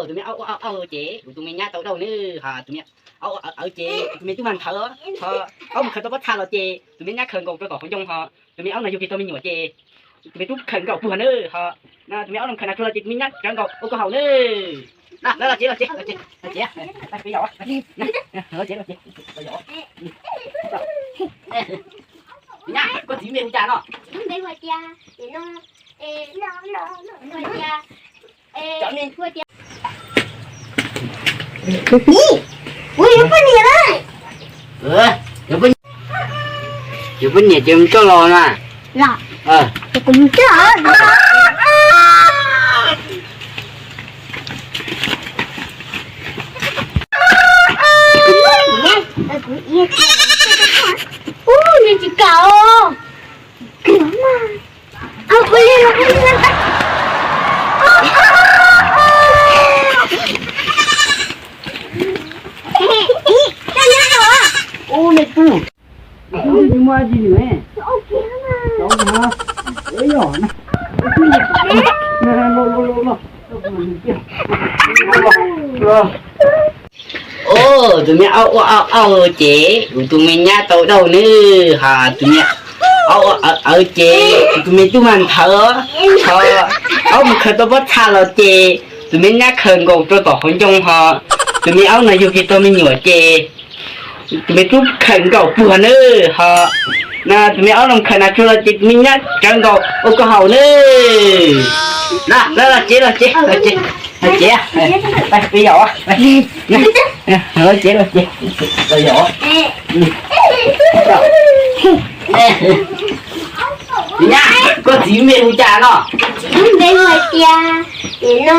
Tus me aub ua aub aub ces kuv tus me nyab tau dauj nawb, ho tus me aub ua aub ces tus me tub mag nthawv, ho aub mus khaws tau pob txha los ces tus me nyab khaws nkaus rau tom qhov ncoo, ho tus me aub no yug kiag tau me nyuam ces tus me tub khaws nkaus puag nawb, ho tus me aub no khaws nas tsuag los ces tus me nyab cov nkaus ua koj haus nawb. Los los ces los ces los ces los ces, peb yaum, los ces los ces, los ces. Nyab, koj txiv npe hu cas no? Npe hu tias, no, hu tias, kuv yuav poj niam lawm. Yuav poj niam ces mus coj los na. Los, ces kuv mus coj. Ub, nws tsis kam os. Ub, me tub, muaj dab tsi nws? Ub, tus me aub ua aub aub ces kuv tus me nyab tau dauj nawb, ho tus me aub ua aub aub ces kuv tus me tub mag nthawv, ho aub mus khaws tau pob txha los ces tus me nyab khaws nkaus rau tom qhov ncoo, ho tus me aub no yug kiag tau me nyuam ces tus me tub khaws nkaus puag nawb, ho no tus me aub no khaws nas tsuag los ces tus me nyab cov nkaus ua koj haus nawb. Los los los ces los ces los ces, peb yaum, los ces los ces, los yaum. Nyab, koj txiv npe hu cas no? Npe hu hais tias, no,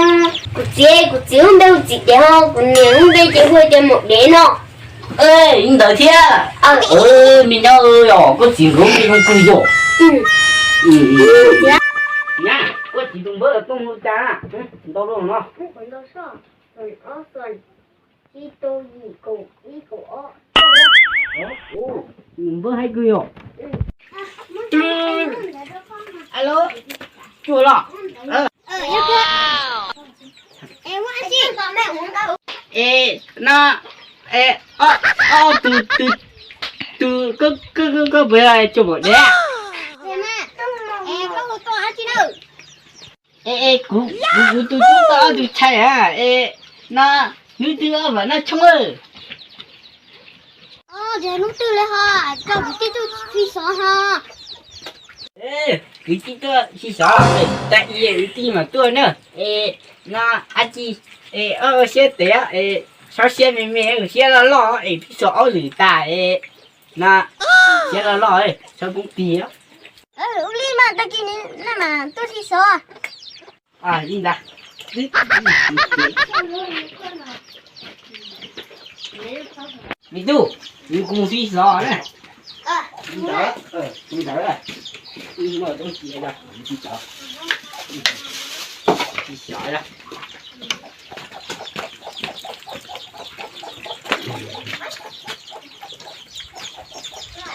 kuv txiv, kuv txiv lub npe hu Txiv Dev, ho kuv niam lub npe ces hu tias Maum Dev no. Li ntawd thiab. Me nyab, yog koj txiv nkawd npe zoo kawg yom. Nyab, koj txiv tus npawb tuaj hu cas? Ntau loj no. Nws npawb haib kawg yom. Alo, tsuag los. Es no, ob tug, tus, koj, koj, koj puas yog Tsuag Maum Dev? Es, es kuv, kuv, kuv tus tub tau ob tug tshais a, es no, hnub twg ob vam noj tshoob. Hnub twg li ho, tso kwv tij tuaj sib xov ho. Kwv tij tuaj sib xov, tag kis kwv tij mam tuaj na. Es no, ab tsi, es ob siab tes, es txhob siab me me, siab loj loj es pib xuas aub lwm tas es no, siab loj loj, txhob poob tig. Ua li mas tag kis no mas tuaj sib xov. Li ntawd. Me tub, nws kuj sib xov na. Li ntawd, li ntawd, sib xov.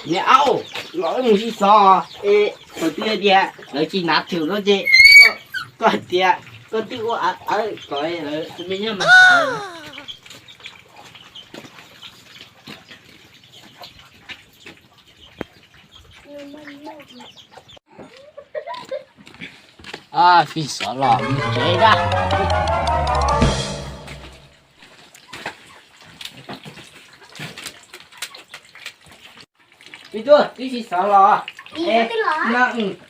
Niam aub, los wb mus sib xov es thaum twg tias lawv tsis hnav thwm no ces koj hais tias koj twb ua awv kom lawv me nyuam mas. Sib xov los mus tsev dab. Peb tuaj twb sib xov los. No,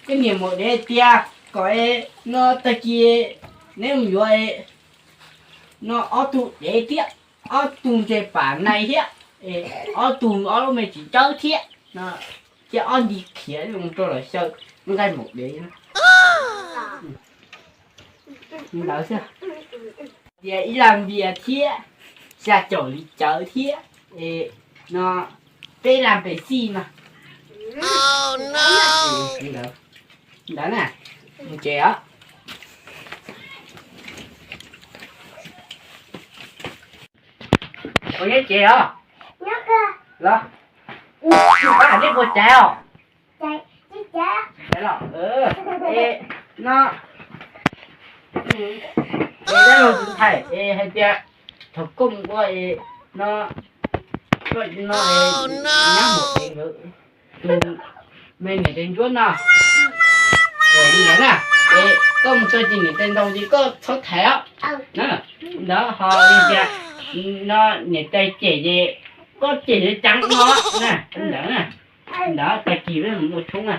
koj niam Maum Dev tias kom no tag kis neb mus yuav no ob tug dev thiab, ob tug ntses pam nai thiab, ob tug ob lub me txiv tsawb thiab, thiab ob nti khiav mus rau lawv xyaw nqaij Maum Dev. Ntawd xwb. Tias ib laj npias thiab, xya caum li cawv thiab, no peb laj pes xij no. Ntawd na, mus tsev os. Ua nyob tsev os. Los, nej puas caiv os? Caiv los, no, Es hais tias thaum koj mus ua no, koj no nyab mus es tus me niam tais ntsuab no, li ntawd na, es koj mus txog ces niam tais ntaus ces koj txhob thaiv os na. Ntawd ho li tias no niam tais cem ces koj cem ceev no na, ntawd na. Ntawd tag kis peb mus ua tshoob na.